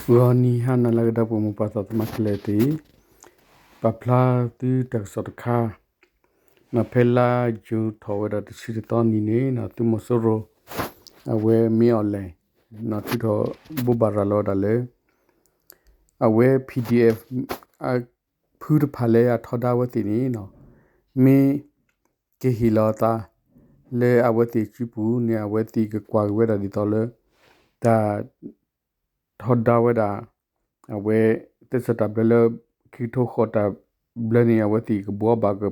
ဂီၤနံၤဟါနၤလၢအဂ့ၤ ဒီပုၢ်ဝဲၢ်မိၢ်ပၢ်သးသမါခဲလၢာ်သ့ၣ်, ပာ်ဖျါသုတၢ်ကစီၣ်တခါ, ဖဲလါယူၤထီၣ်ဝဲဒၣ်တဆံတသီနံၤန့ၣ် သုးမီၤစိရိၤ အဝဲမ့ၢ်အီၣ်လဲၣ် ထုးထီၣ်ဘိးဘၣ်ရၤလီၤဝဲဒၣ်လၢ အဝဲ PDF ဖုတဖၣ်လၢအထီဒါဝဲသ့ၣ်န့ၣ် မ့ၢ်ကဟ့ၣ်လီၤအသး လၢအဝဲသ့ၣ်စုပူၤန့ၣ် အဝဲသ့ၣ်ကကွၢ်က့ၤဝဲဒၣ်ဒ်သိးလၢ တၢ် ထီဒါဝဲဒၣ် အဝဲ သစ္စာတၢ်ဘျၢလၢ ခံကထိဃိးတၢ်ဘျၢန့ၣ် အဝဲသ့ၣ်ကဘှီဘၣ်က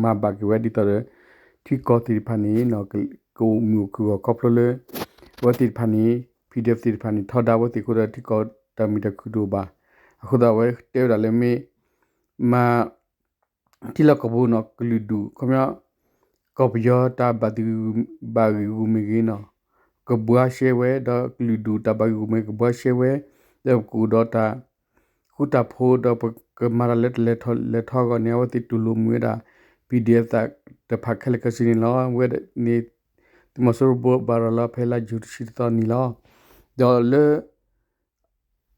မၤဘၣ်က့ၤဝဲဒ်သိးဒီး ထံကီၢ်သ့ၣ်တဖၣ်န့ၣ် ကအိၣ်မုာ်အိၣ်ခုၣ်အဂီၢ် ခီဖျိလၢ အဝဲသ့ၣ်တဖၣ်န့ၣ် PDF သ့ၣ်တဖၣ်န့ၣ် ထီဒါဝဲသ့ၣ်အဃိဒီး ထံကီၢ်တၢ်မုာ်တၢ်ခုၣ်တအိၣ်ဘၣ်. အဃိသတးဒီးအဝဲတဲဝဲဒၣ်လၢမ့ၢ် မၤ ထံလီၢ်ကီၢ်ပူၤန့ၣ် ကလုာ်ဒူၣ် ခီပညီ ကီၢ်ပယီၤတၢ်ဘၣ်သဂၢၢ်ဘၣ်ဂ့ၢ်ဂီၢ်မ့ၢ်ဂ့ၤန့ၣ် ကဘှါရှဲဝဲ ဒီးကလုာ်ဒူၣ်တၢ်ဘၣ်ဂ့ၢ်ဂီၢ်မ့ၢ်ဂ့ၤ ကဘှါရှဲဝဲ ဒီးပကအိၣ်ဒီးတၢ် ဃူတၢ်ဖိး ဒီးပကမၤတၢ်လၢတၢ်လဲၤထီၣ်လဲၤထီအဂီၢ်န့ၣ် အဝဲသ့ၣ်တူၢ်လိာ်မုာ်ဝဲဒၣ် PDF သ့ၣ်တဖၣ်ခဲလၢာ်ခဲဆ့န့ၣ်လီၤ. အဝဲန့ၣ် သုးမီၤစိရိၤဘိးဘၣ်ရၤလီၤဖဲလါယူၤတဆံတသီနံၤလီၤ. ဒီးလၢ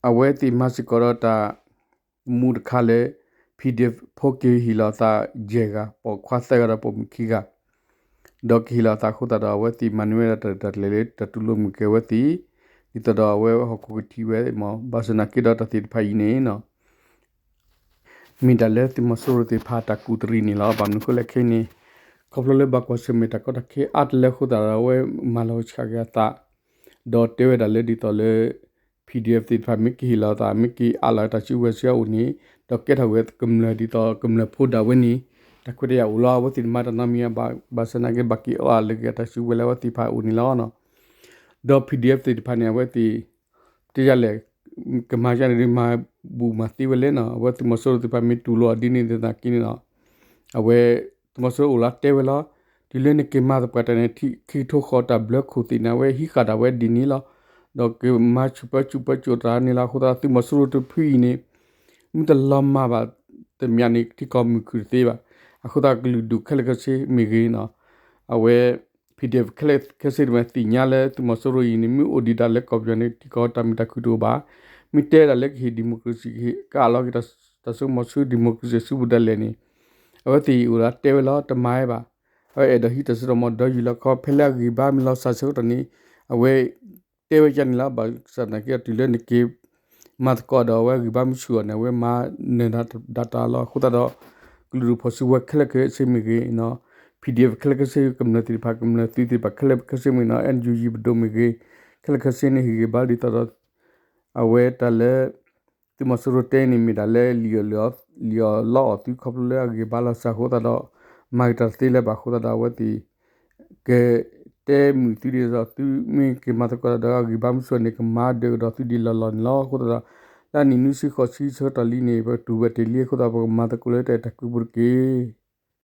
အဝဲသ့ၣ်မၤစ့ၢ်ကီးဒီးတၢ်မူတခါလၢ PDF ဖိက့ၤဟ့ၣ်လီၤအသးယဲၢ်ဂၤ ပိာ်ခွါသၢဂၤဒီးပိာ်မုၣ်ခံဂၤ ဒီးကဟ့ၣ်လီၤအသးအဃိသတးဒီး အဝဲသ့ၣ်မၤန့ၢ်ဝဲဒၣ်တၢ်တၢ်တလဲၤလၢတၢ်တူၢ်လိာ်မုာ်က့ၤအဝဲသ့ၣ် ဒ်သိးဒီးအဝဲဟီၣ်ခိၣ်ကထံၣ်ဝဲမ့ၢ် ဘၣ်ဆၣ်သနာ်က့ဒီးတၢ်သ့ၣ်တဖၣ်အံၤန့ၣ် မ့ၢ်ဒၣ်လၢသုးမီၤစိရိၤသ့ၣ်တဖၣ်တၢ်ကူၣ်တရံးန့ၣ်လီၤ. ဘၣ်မနုၤအဃိလဲၣ်ခဲအံၤန့ၣ် ခီဖျိလၢဘၣ်ကွၢ်ဆၢၣ်မဲာ်တၢ်ကီတၢ်ခဲအါတလၢအဃိသတးဒီး အဝဲမၤလီၤဆှးက့ၤအသး ဒီးတဲဝဲဒၣ်လၢဒ်သိးလၢ PDF သ့ၣ်တဖၣ်မ့ၢ်ကဟ့ၣ်လီၤအသး မ့ၢ်က့ၤအးလီၤတၢ်စုကဝဲၤဆူအအိၣ်န့ၣ် ဒီးကဲထီၣ်ဝဲကမျၢၢ်ဒ်သိးကမျၢၢ်ဖိဒၣ်ဝဲန့ၣ် တၢ်ခွဲးတၢ်ယာ်အိၣ်လီၤ. အဝဲသ့ၣ်တမၤတၢ်နီတမံၤဘၣ် ဘၣ်ဆၣ်သနာ်က့ဘၣ်က့ၤအးလီၤက့ၤအတၢ်စုကဝဲၤလၢအဝဲသ့ၣ်တဖၣ်အအိၣ်န့ၣ်လီၤ. ဒီး PDF သ့ၣ်တဖၣ်န့ၣ် အဝဲသ့ၣ် တဲယၤလဲၣ် ကမၤယၤန့ၣ်ဒ်မၤဘူၣ်မၤသ့ဝဲလဲၣ်န့ၣ် အဝဲသုးမီၤစိရိၤသ့ၣ်တဖၣ်မ့ၢ်တူၢ်လိာ်အီၤဒ်န့ၣ်သနာ်က့န့ၣ်လီၤ. အဝဲ သုးမီၤစိရိၤအိၣ်လီၤတဲဝဲလီၤ. တုၤလၢနက့ၤမၤသပှၢ်တၢ်န့ၣ် ခံကထိဃိးတၢ်ဘျၢခိၣ်သ့ၣ်န့ၣ် အဝဲဟံးဃာ်ဒၣ်ဝဲဒ်န့ၣ်လီၤ. ဒီးကမၤဆူၣ်ပၢဆူၣ်ပၢဆူၣ်တၢ်န့ၣ်လီၤ. အဃိသတးသုးမီၤစိရိၤတဖုအံၤန့ၣ် မ့ၢ်တလီၤမၢ်ဘၣ်တမံၤန့ၣ် ထံကီၢ်မုာ်ခုၣ်တသ့ဘၣ်. အဃိသတးကလုာ်ဒူၣ်ခဲလၢာ်ခဲဆ့မ့ၢ်ဂ့ၤန့ၣ် အဝဲ PDF ခဲလၢာ်ခဲဆ့တမံၤသ့ၣ်ညါလၢသုးမီၤစိရိၤအံၤန့ၣ် မ့ၢ်အိၣ်ဒံးဒၣ်လၢကီၢ်ပယီၤန့ၣ် ထံကီၢ်တၢ်မုာ်တၢ်ခုၣ်တအိၣ်ဘၣ်. မ့ၢ်တဲဒၣ်လၢကဟ့ၣ် democracy ကအးလီၤက့ၤတၢ်စိကမီၤဆူ democracy စုပူၤဒၣ်လဲာ်န့ၣ် အဝဲသ့ၣ်အံၤအိၣ်ဒၣ်တဲဝဲလီၤ တမၤဝဲဘၣ်. အဝဲအဲၣ်ဒိးဟံးတၢ်စိတၢ်ကမီၤဒီးယူၢ်လီၤခီ ဖဲလၢအဂံၢ်ဘါမ့ၢ်လီၤစၢ်ဆၢကတီၢ်န့ၣ် အဝဲ တဲဝဲဒ်န့ၣ်လီၤ. ဘၣ်ဆၣ်သနာ်က့ဒီးတုၤလၢနက့ၤ မၤသကိးဒီးအဝဲဂံၢ်ဘါမ့ၢ်ဆူၣ်အီၤန့ၣ် အဝဲမၤနၢၤဒၣ်တၢ်လီၤ. အဃိသတးဒီး ကလုာ်ဒူၣ်ဖီၣ်စုကဝဲၤခဲလၢာ်ခဲဆ့မ့ၢ်ဂ့ၤန့ၣ် PDF ခဲလၢာ်ခဲဆ့ ကမျၢၢ်သ့ၣ်တဖၣ် ကမျၢၢ်သုးသ့ၣ်တဖၣ်ခဲလၢာ်ခဲဆ့မ့ၢ်ဂ့ၤန့ၣ် NUG ပဒိၣ်မ့ၢ်ဂ့ၤ ခဲလၢာ်ခဲဆ့န့ၣ် ဟ့ၣ်ဂံၢ်ဘါဒ်သိးဒီး အဝဲတၢ်လၢ သုးမီၤစိရိၤတဲန့ၣ်မ့ၢ်ဒၣ်လၢ လံာ်အီၣ်လီအီၣ်သုခီဖျိလၢအဂံၢ်ဘါလီၤစၢ်အဃိသတးဒီး မၤက့ၤတၢ်တသ့လၢၤဘၣ်အဃိသတးဒီး အဝဲသ့ၣ် ကတဲမုာ်သုဒ်သိး သုမ့ၢ်က့ၤမၤသကိးတၢ်ဒီးအဂံၢ်ဘါမ့ၢ်ဆူၣ်န့ၣ် ကမၤဒၢးကဒီးသုဒ်လီၢ်လီၢ်န့ၣ်လီၤ. အဃိသတးဒီး လၢအနံၣ်နွံဆံဃိးဆံဆၢကတီၢ်လံန့ၣ် ပတူၢ်ဘၣ်တ့ၢ်လံအဃိသတးဒီး ပကမၤသကိးလၢတၢ်အဲၣ်တၢ်ကွံပူၤတက့ၢ်.